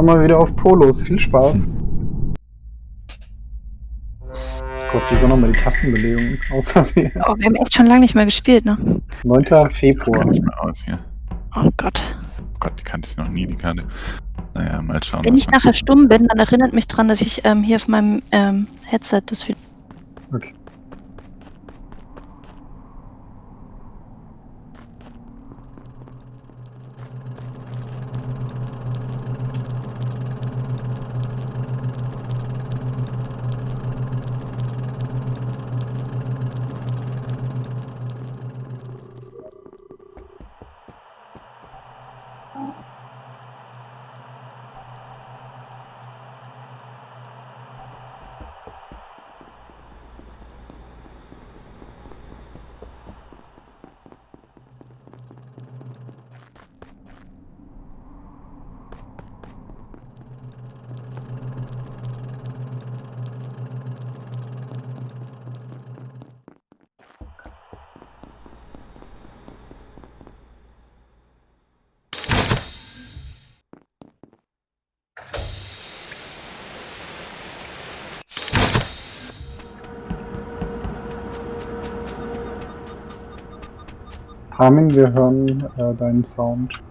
Mal wieder auf Polos. Viel Spaß. Gott, wie soll nochmal die Kassenbelegung auswählen? Oh, wir haben echt schon lange nicht mehr gespielt, ne? 9. Gar Februar. nicht mehr aus hier. Oh Gott. Oh Gott, die kannte ich noch nie, die Karte. Naja, mal schauen, Wenn was ich wir nachher stumm bin, dann erinnert mich dran, dass ich hier auf meinem Headset das wieder. Okay. Armin, wir hören deinen Sound.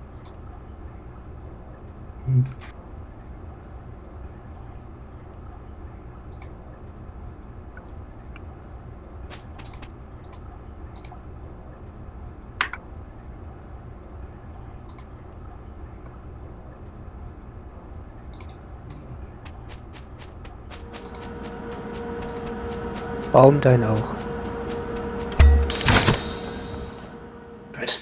Baum dein auch. Gut.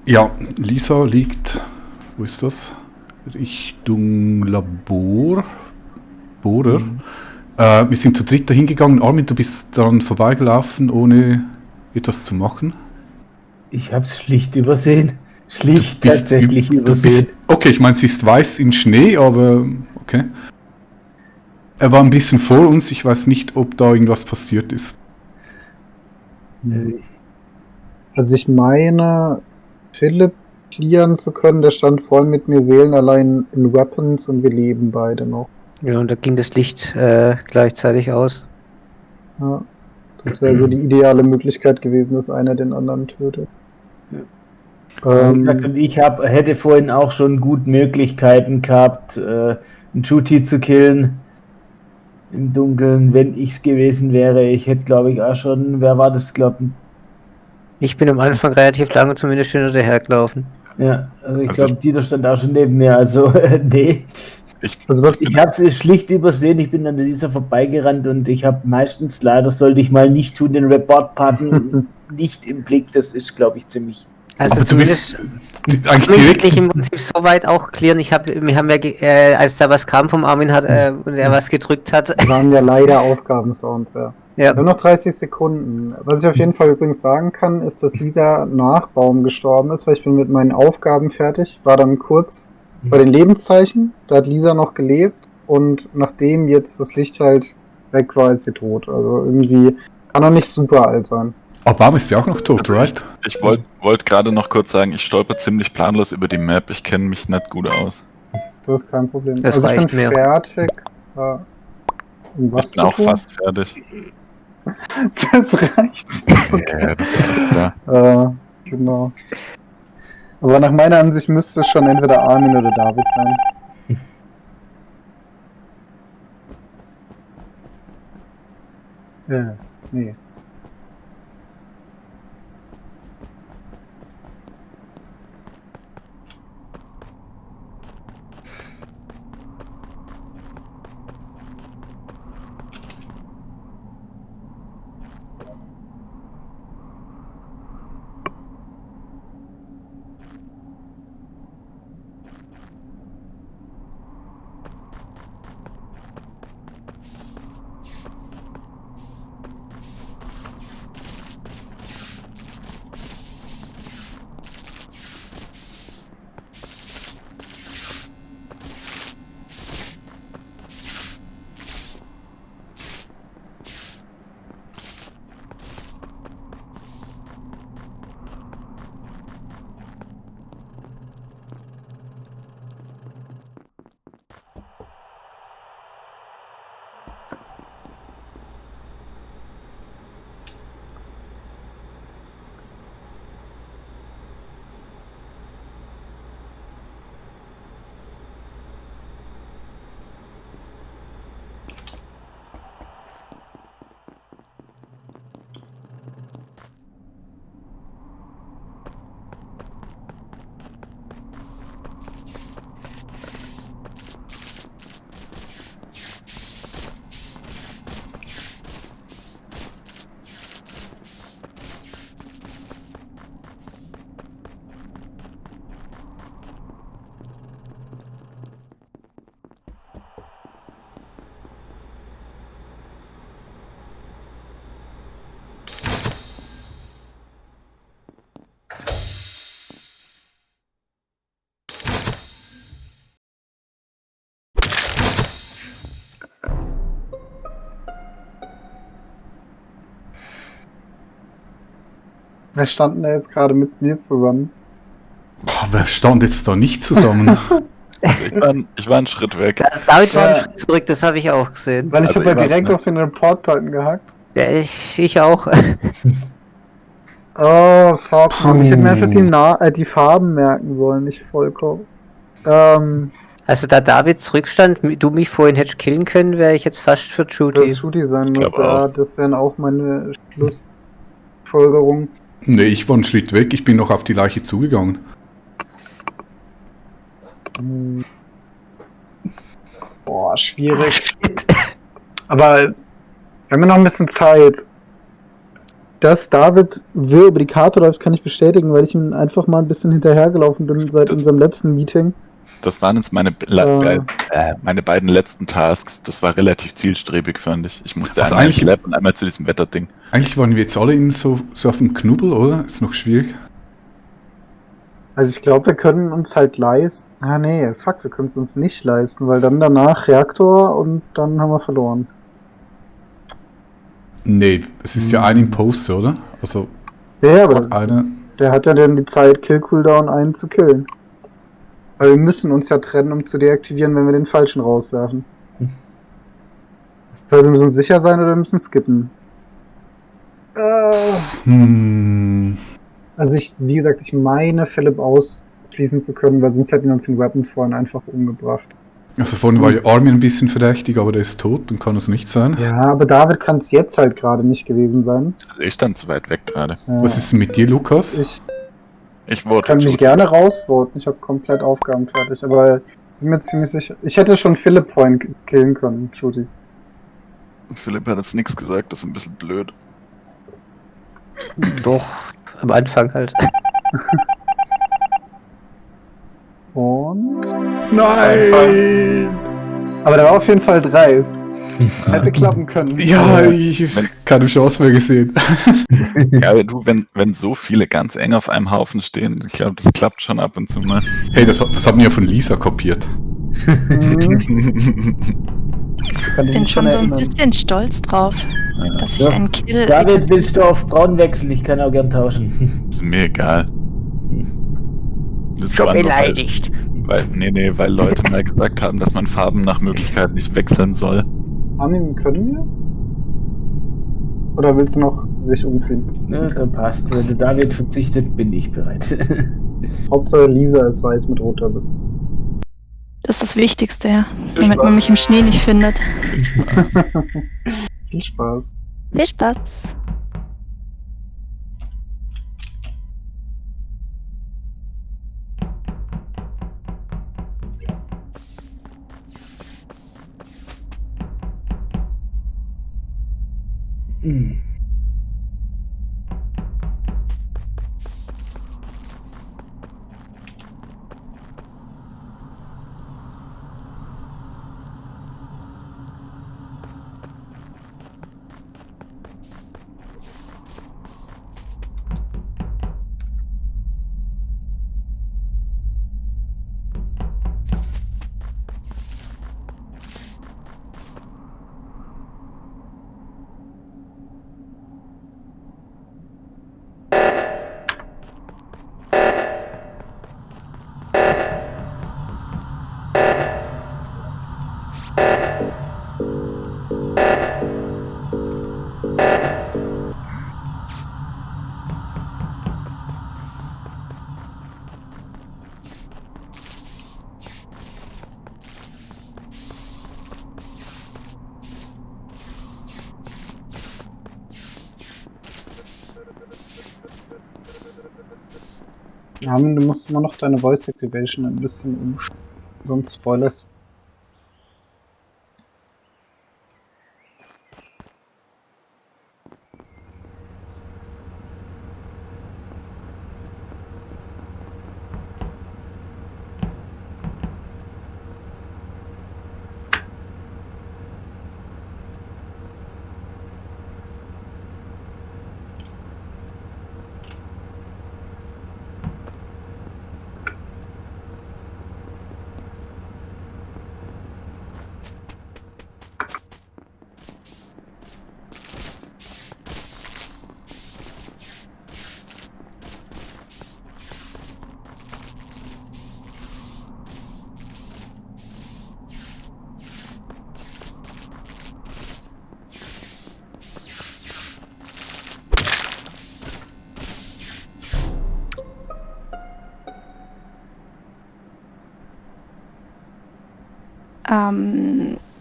Ja, Lisa liegt, wo ist das? Richtung Labor. Bohrer. Wir sind zu dritt dahin gegangen. Armin, du bist daran vorbeigelaufen, ohne etwas zu machen. Ich hab's schlicht übersehen. Schlicht Du bist tatsächlich du übersehen. okay, ich meine, sie ist weiß in Schnee, aber okay. Er war ein bisschen vor uns. Ich weiß nicht, ob da irgendwas passiert ist. Also ich meine, Philipp clearen zu können, der stand voll mit mir seelenallein in Weapons und wir leben beide noch. Ja, und da ging das Licht gleichzeitig aus. Ja. Das wäre so die ideale Möglichkeit gewesen, dass einer den anderen tötet. Wie gesagt, und ich hätte vorhin auch schon gut Möglichkeiten gehabt, einen Juti zu killen im Dunkeln, wenn ich's gewesen wäre. Ich hätte, glaube ich, auch schon, wer war das, Ich bin am Anfang relativ lange zumindest schon hinterhergelaufen. ja, also ich Also glaube, Dieter stand auch schon neben mir, also nee. Also was Ich habe es schlicht übersehen, ich bin an dieser vorbeigerannt und ich habe meistens, leider sollte ich mal nicht tun, den Report-Button nicht im Blick, das ist, glaube ich, ziemlich... Also Aber du bist zumindest eigentlich kann ich direkt. wirklich im Prinzip so weit auch klären. Wir haben ja, als da was kam vom Armin und er was gedrückt hat. waren ja leider Aufgabensounds, ja. Wir Ja, haben noch 30 Sekunden. Was ich auf jeden Fall übrigens sagen kann, ist, dass Lisa nach Baum gestorben ist, weil ich bin mit meinen Aufgaben fertig, war dann kurz bei den Lebenszeichen, da hat Lisa noch gelebt und nachdem jetzt das Licht halt weg war, ist sie tot. Also irgendwie kann er nicht super alt sein. Aber Baum ist ja auch noch tot, right? Ich wollte gerade noch kurz sagen, ich stolper ziemlich planlos über die Map. Ich kenne mich nicht gut aus. Das ist kein Problem. Das also ich reicht bin mir. fertig. Um was Ich bin auch zu tun? fast fertig. Das reicht. Ja, das ist klar. Genau. Aber nach meiner Ansicht müsste es schon entweder Armin oder David sein. Nee. Wir standen da jetzt gerade mit mir zusammen. Boah, wer stand jetzt da nicht zusammen? Ich war einen Schritt weg. David war einen Schritt zurück, das habe ich auch gesehen. Weil ich Also habe ja ich weiß direkt nicht. auf den Report-Button gehackt. Ja, ich auch. Oh, Farbfarben. Ich hätte mir einfach die Farben merken sollen, nicht vollkommen. Also da David zurückstand, du mich vorhin hättest killen können, wäre ich jetzt fast für Das Judy. Shooty sein muss, glaube ja, auch. das wären auch meine Schlussfolgerungen. Nee, ich war einen Schritt weg. Ich bin noch auf die Leiche zugegangen. Boah, schwierig. Aber wir haben ja noch ein bisschen Zeit. Dass David wirr über die Karte läuft, kann ich bestätigen, weil ich ihm einfach mal ein bisschen hinterhergelaufen bin seit unserem letzten Meeting. Das waren jetzt meine beiden letzten Tasks. Das war relativ zielstrebig, fand ich. Ich musste Also einmal ins eigentlich- Lab und einmal zu diesem Wetterding. Eigentlich waren wir jetzt alle in so auf dem Knubbel, oder? Ist noch schwierig. Also ich glaube, wir können uns halt leisten. Ah nee, fuck, wir können es uns nicht leisten, weil dann danach Reaktor und dann haben wir verloren. Nee, es ist ja ein Imposter, oder? Also Ja, aber einer. der hat ja dann die Zeit, Kill-Cooldown einen zu killen. Weil wir müssen uns ja trennen, um zu deaktivieren, wenn wir den falschen rauswerfen. Das heißt, wir müssen sicher sein oder wir müssen skippen. Also wie gesagt, ich meine, Philipp ausschließen zu können, weil sonst hätten wir uns den Weapons vorhin einfach umgebracht. Also vorhin war ja Armin ein bisschen verdächtig, aber der ist tot, dann kann es nicht sein. Ja, aber David kann es jetzt halt gerade nicht gewesen sein. Also ich stand zu weit weg gerade. Ja. Was ist denn mit dir, Lukas? Ich Ich wurde kann mich gerne rausvoten. Ich habe komplett Aufgaben fertig, aber ich bin mir ziemlich sicher. Ich hätte schon Philipp vorhin killen können, Judy. Philipp hat jetzt nichts gesagt, das ist ein bisschen blöd. Doch, am Anfang halt. Und. Nein! Aber der war auf jeden Fall dreist. Hätte klappen können. Ja, ich habe keine Chance mehr gesehen. Ja, aber du, wenn so viele ganz eng auf einem Haufen stehen, ich glaube, das klappt schon ab und zu mal. Hey, das haben wir ja von Lisa kopiert. Mhm. Ich bin schon so ein bisschen stolz drauf, dass ich Ja. einen Kill... David, willst du auf braun wechseln? Ich kann auch gern tauschen. Ist mir egal. Das Schon war nur, beleidigt. weil Leute mal gesagt haben, dass man Farben nach Möglichkeit nicht wechseln soll. Armin, können wir? Oder willst du noch sich umziehen? Ne, dann passt. Wenn der David verzichtet, bin ich bereit. Hauptsache Lisa ist weiß mit roter Lippe. Das ist das Wichtigste, ja. Damit man mich im Schnee nicht findet. Viel Spaß. Viel Spaß. Armin, du musst immer noch deine Voice Activation ein bisschen umstellen, sonst spoilerst du.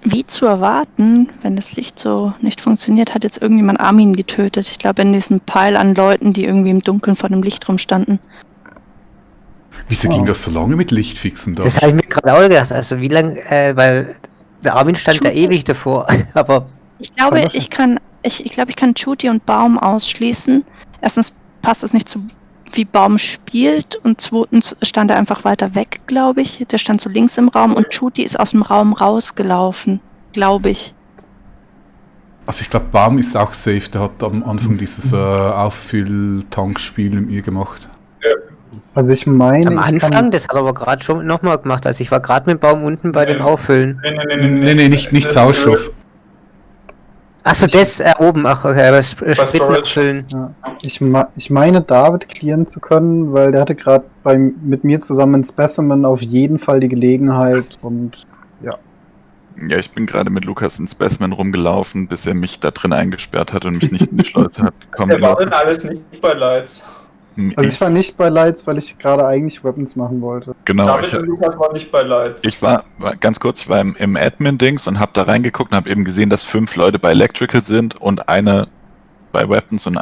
Wie zu erwarten, wenn das Licht so nicht funktioniert, hat jetzt irgendjemand Armin getötet. Ich glaube, in diesem Pile an Leuten, die irgendwie im Dunkeln vor dem Licht rumstanden. Wieso ging das so lange mit Lichtfixen da? Das habe ich mir gerade auch gedacht. Also wie lange, weil der Armin stand da ewig davor. Aber Ich glaube, ich kann Ich glaube, ich kann Chuti und Baum ausschließen. Erstens passt es nicht zu, wie Baum spielt. Und zweitens stand er einfach weiter weg, glaube ich. Der stand so links im Raum und Chuti ist aus dem Raum rausgelaufen, glaube ich. Also ich glaube, Baum ist auch safe. Der hat am Anfang dieses Auffüll-Tankspiel mit mir gemacht. Also ich meine, Am ich Anfang, kann, das hat er aber gerade schon nochmal gemacht. Also ich war gerade mit Baum unten bei dem Auffüllen. Nee, nicht Das- Sauerstoff. Achso, das oben, ach, okay, aber Sprit Storage. nachfüllen. ja, ich meine David clearen zu können, weil der hatte gerade mit mir zusammen in Specimen auf jeden Fall die Gelegenheit und Ja, ich bin gerade mit Lukas in Specimen rumgelaufen, bis er mich da drin eingesperrt hat und mich nicht in die Schleuse hat kommen Der war lassen. denn alles nicht bei Lights. also ich war nicht bei Lights, weil ich gerade eigentlich Weapons machen wollte. Genau, David und Lukas waren nicht bei Lights. ich war ganz kurz, ich war im Admin-Dings und habe da reingeguckt und habe eben gesehen, dass 5 Leute bei Electrical sind und eine bei Weapons und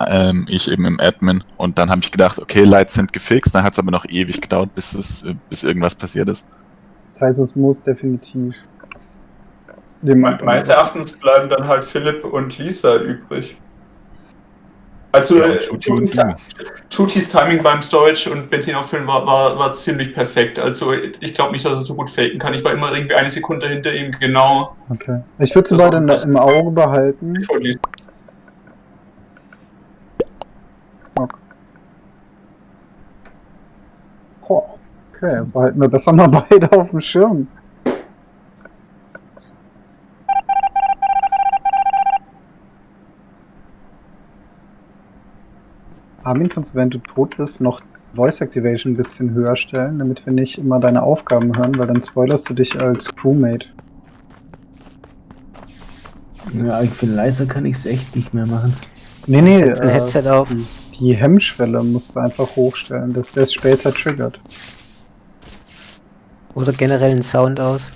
ich eben im Admin. Und dann habe ich gedacht, okay, Lights sind gefixt, dann hat es aber noch ewig gedauert, bis irgendwas passiert ist. Das heißt, es muss definitiv Meines Erachtens bleiben dann halt Philipp und Lisa übrig. Also Ja, und Chuti und du. Chutis Timing beim Storage und Benzin auffüllen war ziemlich perfekt. Also ich glaube nicht, dass er so gut faken kann. Ich war immer irgendwie eine Sekunde hinter ihm, genau. Okay. Ich würde sie Das beide war- im Auge behalten. vor Lisa. Boah. Okay, behalten wir besser mal beide auf dem Schirm. Armin, kannst du, während du tot bist, noch Voice Activation ein bisschen höher stellen, damit wir nicht immer deine Aufgaben hören, weil dann spoilerst du dich als Crewmate. Ja, ich bin leiser, kann ich es echt nicht mehr machen. Nee, Setz ein Headset auf. die Hemmschwelle musst du einfach hochstellen, dass der es später triggert. Oder generell einen Sound aus.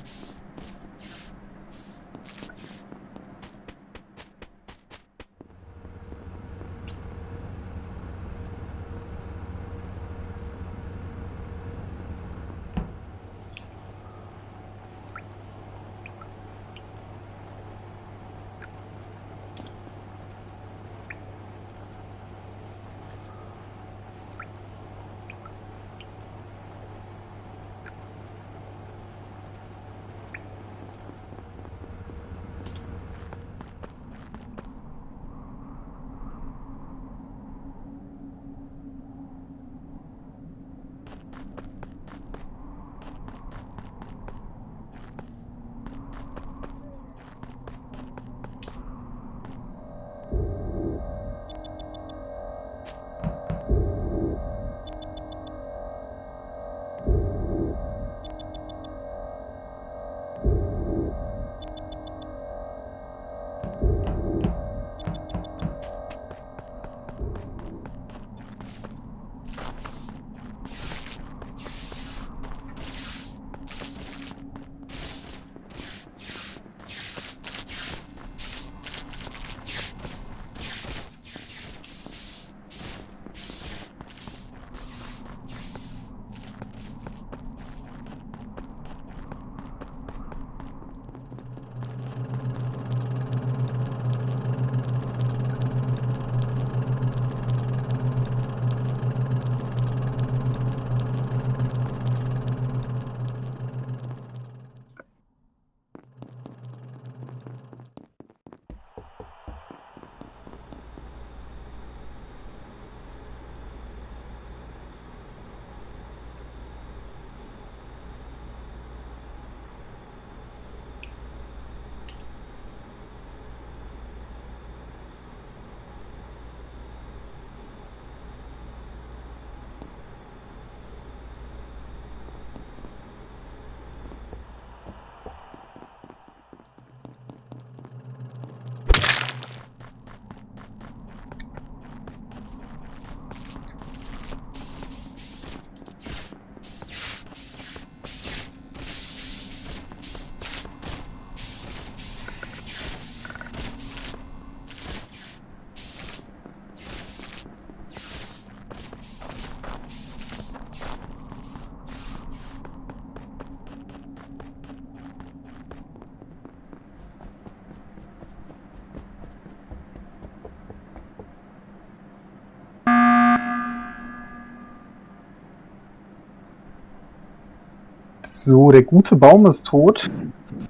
So, der gute Baum ist tot.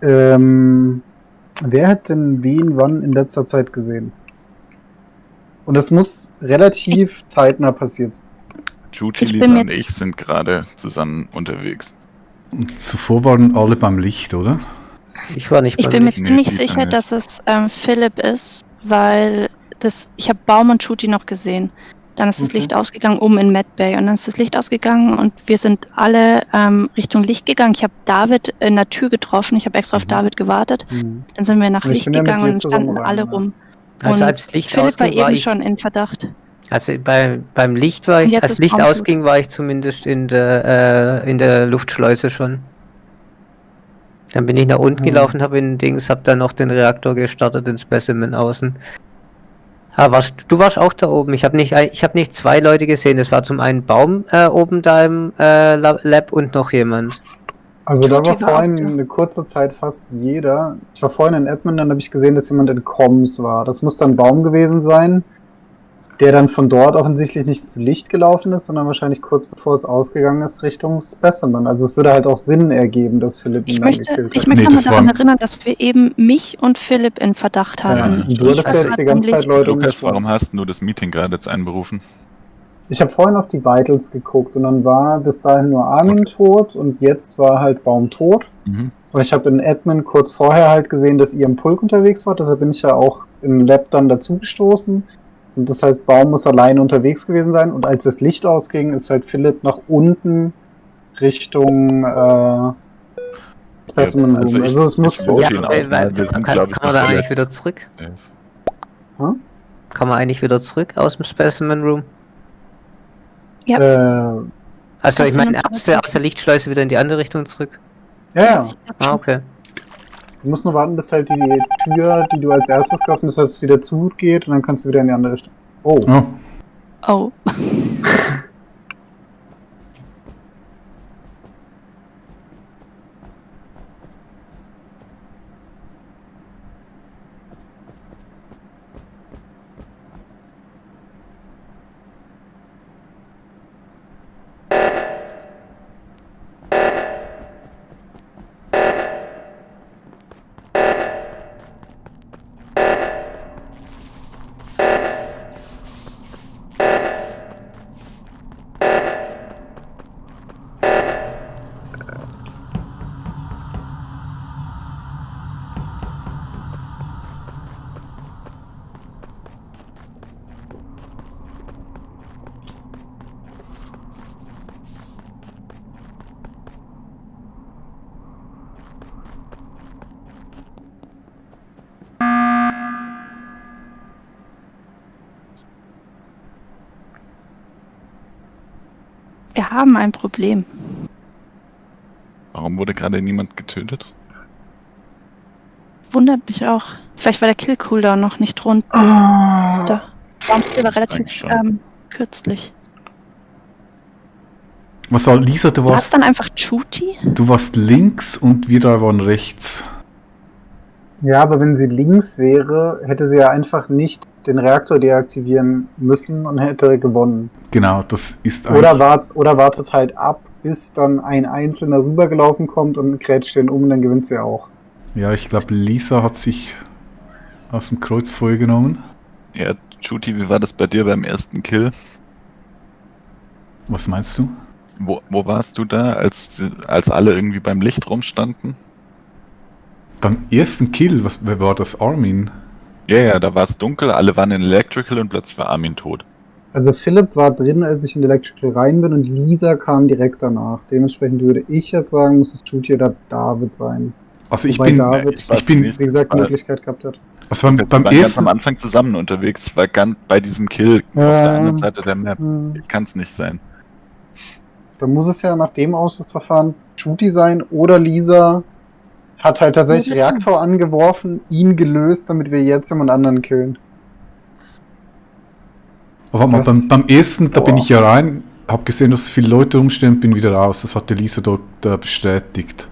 Wer hat denn wen wann in letzter Zeit gesehen? Und das muss relativ zeitnah passiert sein. Judy, Ich Lisa bin mir- und ich sind gerade zusammen unterwegs. Und zuvor waren alle beim Licht, oder? Ich war nicht Ich beim bin mir Licht. ziemlich Nee, die sicher, nicht. dass es Philipp ist, weil ich habe Baum und Shooty noch gesehen. Dann ist das Okay. Licht ausgegangen oben in Mad Bay und dann ist das Licht ausgegangen und wir sind alle Richtung Licht gegangen. Ich habe David in der Tür getroffen, ich habe extra auf David gewartet. Dann sind wir nach Ich Licht bin ja mit gegangen dir und zusammen standen rein, alle ja. rum. Also und als Licht Philipp war ausging, war eben ich. schon in Verdacht. Also beim Licht war Und ich, jetzt als ist Licht Baum tot. ausging, war ich zumindest in der Luftschleuse schon. Dann bin ich nach unten gelaufen, habe hab dann noch den Reaktor gestartet, den Specimen außen. Du warst auch da oben. Ich habe nicht zwei Leute gesehen. Es war zum einen Baum oben da im Lab und noch jemand. Also da war Shooty war vorhin auch da. eine kurze Zeit fast jeder. Ich war vorhin in Admin, dann habe ich gesehen, dass jemand in Comms war. Das muss dann ein Baum gewesen sein, der dann von dort offensichtlich nicht zu Licht gelaufen ist, sondern wahrscheinlich kurz bevor es ausgegangen ist Richtung Specimen. Also es würde halt auch Sinn ergeben, dass Philipp ihn Ich dann möchte gekillt mich hat. Nee, nochmal das daran war- erinnern, dass wir eben mich und Philipp in Verdacht Ja, hatten. und du hattest war ja jetzt grad die im ganze Zeit Licht. Leute Lukas, warum umgesprochen. hast du das Meeting gerade jetzt einberufen? Ich habe vorhin auf die Vitals geguckt und dann war bis dahin nur Armin tot und jetzt war halt Baum tot. Mhm. Und ich habe in Admin kurz vorher halt gesehen, dass ihr im Pulk unterwegs wart, deshalb bin ich ja auch im Lab dann dazugestoßen. Und das heißt, Baum muss alleine unterwegs gewesen sein. Und als das Licht ausging, ist halt Philipp nach unten Richtung Specimen Room. also Also es muss ich vote Ja, ihn auch mal. Wir sind, kann glaube ich, man noch da eigentlich relativ- wieder zurück? Hm? Kann man eigentlich wieder zurück aus dem Specimen Room? Ja. ja, Also ich Kannst du meine, noch aus der Lichtschleuse wieder in die andere Richtung zurück? ja. Ah, okay. Du musst nur warten, bis halt die Tür, die du als erstes geöffnet hast, wieder zugeht und dann kannst du wieder in die andere Richtung. Oh. Oh, Oh. Wir haben ein Problem. Warum wurde gerade niemand getötet? Wundert mich auch. Vielleicht war der Kill-Cooldown noch nicht runter. Ah. Baumkill war relativ Eigentlich schon. kürzlich. was war Lisa? War es dann einfach Shooty? Du warst links und wir da waren rechts. Ja, aber wenn sie links wäre, hätte sie ja einfach nicht den Reaktor deaktivieren müssen und hätte gewonnen. Genau, das ist Oder wartet halt ab, bis dann ein Einzelner rübergelaufen kommt und grätscht den um, dann gewinnt sie auch. Ja, ich glaube, Lisa hat sich aus dem Kreuzfeuer genommen. Ja, Judy, wie war das bei dir beim ersten Kill? Was meinst du? Wo warst du da, als alle irgendwie beim Licht rumstanden? Beim ersten Kill, wer war das? Armin? Ja, da war es dunkel, alle waren in Electrical und plötzlich war Armin tot. Also Philipp war drin, als ich in Electrical rein bin und Lisa kam direkt danach. Dementsprechend würde ich jetzt sagen, muss es Shooty oder David sein. Also ich Wobei bin, David, ich bin, nicht. wie gesagt, Weil- Möglichkeit gehabt hat. also beim Wir waren ganz ersten, am Anfang zusammen unterwegs. Ich war ganz bei diesem Kill auf der anderen Seite der Map. Kann es nicht sein. Da muss es ja nach dem Ausschussverfahren Shooty sein oder Lisa hat halt tatsächlich Ja. Reaktor angeworfen, ihn gelöst, damit wir jetzt jemand anderen killen. aber mal, das- beim ersten, da bin Boah. ich ja rein, habe gesehen, dass viele Leute rumstehen, bin wieder raus. Das hatte Lisa dort bestätigt.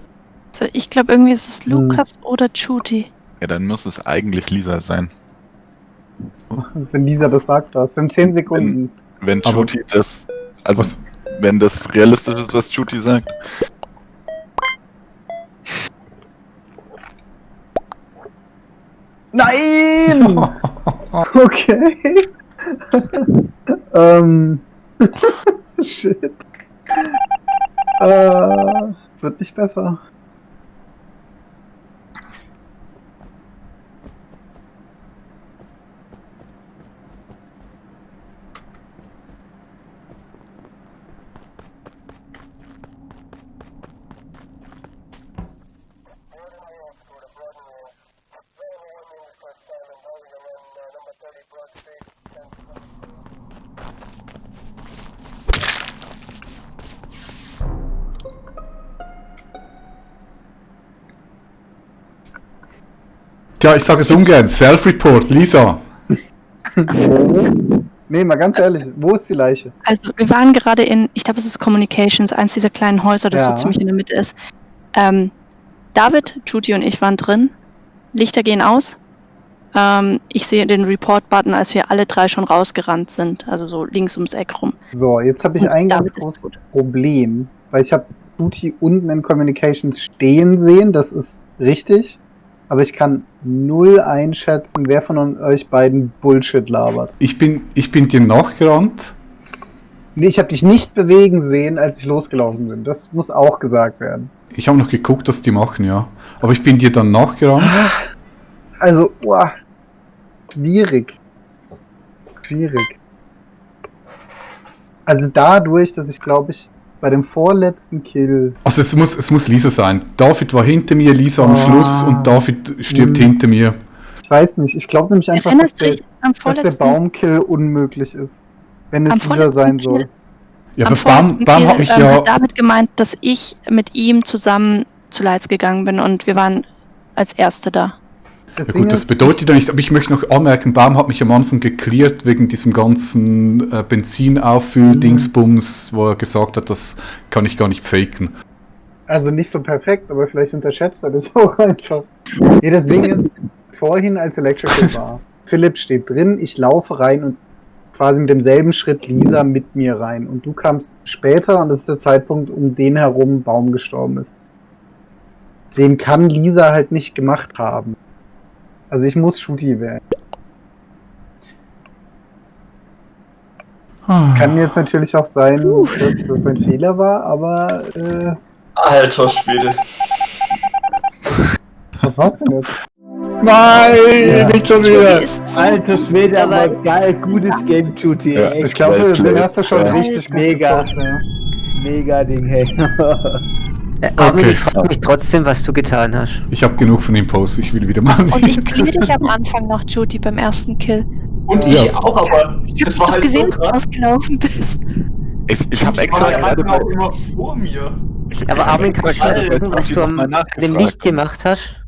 Also ich glaube, irgendwie ist es Hm. Lukas oder Shooty. Ja, dann muss es eigentlich Lisa sein. Also wenn Lisa das sagt, das. Wir haben 10 Sekunden. Wenn Aber- Judy das, also Was? wenn das realistisch ist, was Judy sagt. Nein! Okay. Shit. Es wird nicht besser. Ja, ich sage es ungern. Self-Report, Lisa. Nee, mal ganz ehrlich, wo ist die Leiche? Also wir waren gerade in, ich glaube es ist Communications, eins dieser kleinen Häuser, das Ja. so ziemlich in der Mitte ist. David, Judy und ich waren drin. Lichter gehen aus. Ich sehe den Report-Button, als wir alle drei schon rausgerannt sind. Also so links ums Eck rum. So, jetzt habe ich Und ein ganz David ist großes tot. Problem, weil ich habe Tuti unten in Communications stehen sehen, das ist richtig, aber ich kann null einschätzen, wer von euch beiden Bullshit labert. Ich bin dir nachgerannt. Nee, ich habe dich nicht bewegen sehen, als ich losgelaufen bin. Das muss auch gesagt werden. Ich habe noch geguckt, was die machen, ja. Aber ich bin dir dann nachgerannt. Also, schwierig. Schwierig. Also dadurch, dass ich glaube ich bei dem vorletzten Kill. Also es muss Lisa sein. David war hinter mir, Lisa am Schluss und David stirbt hinter mir. Ich weiß nicht, ich glaube nämlich einfach, dass Erinnerst du der, dich am dass der vorletzten Baumkill unmöglich ist. Wenn es Am dieser vorletzten sein Kill- soll. Ja, Am aber Bam vorletzten hat Kill, mich ja... hat David gemeint, dass ich mit ihm zusammen zu Lights gegangen bin und wir waren als Erste da. Das Ja Ding gut, das ist, bedeutet ja nichts, aber ich möchte noch anmerken, Baum hat mich am Anfang geklärt wegen diesem ganzen Benzinauffüll-Dingsbums, wo er gesagt hat, das kann ich gar nicht faken. also nicht so perfekt, aber vielleicht unterschätzt er das auch einfach. Nee, das Ding ist, vorhin als Electrical war, Philipp steht drin, ich laufe rein und quasi mit demselben Schritt Lisa mit mir rein. Und du kamst später und das ist der Zeitpunkt, um den herum Baum gestorben ist. Den kann Lisa halt nicht gemacht haben. Also ich muss Shooty wählen. Kann jetzt natürlich auch sein, dass das ein Fehler war, aber Alter Schwede. was war's denn jetzt? Nein, nicht schon Judy wieder! ist so Alter gut Schwede, aber dabei. geil, gutes Game, Juti. Ja, Echt Ich glaube, Gleich den hast du schon ja. richtig gut Mega. gezockt, ja. mega Ding, hey. Armin, Okay. ich frage mich trotzdem, was du getan hast. Ich habe genug von dem Post, ich will wieder mal Und ich clear dich am Anfang noch, Judy, beim ersten Kill. Und Ja. ich auch, aber Ich das hab war doch halt gesehen, so dass du krass. ausgelaufen bist. Ich habe Die extra waren gerade auch immer vor mir. Aber Armin, kannst du Alter, das sagen, was du am dem Licht gemacht hast?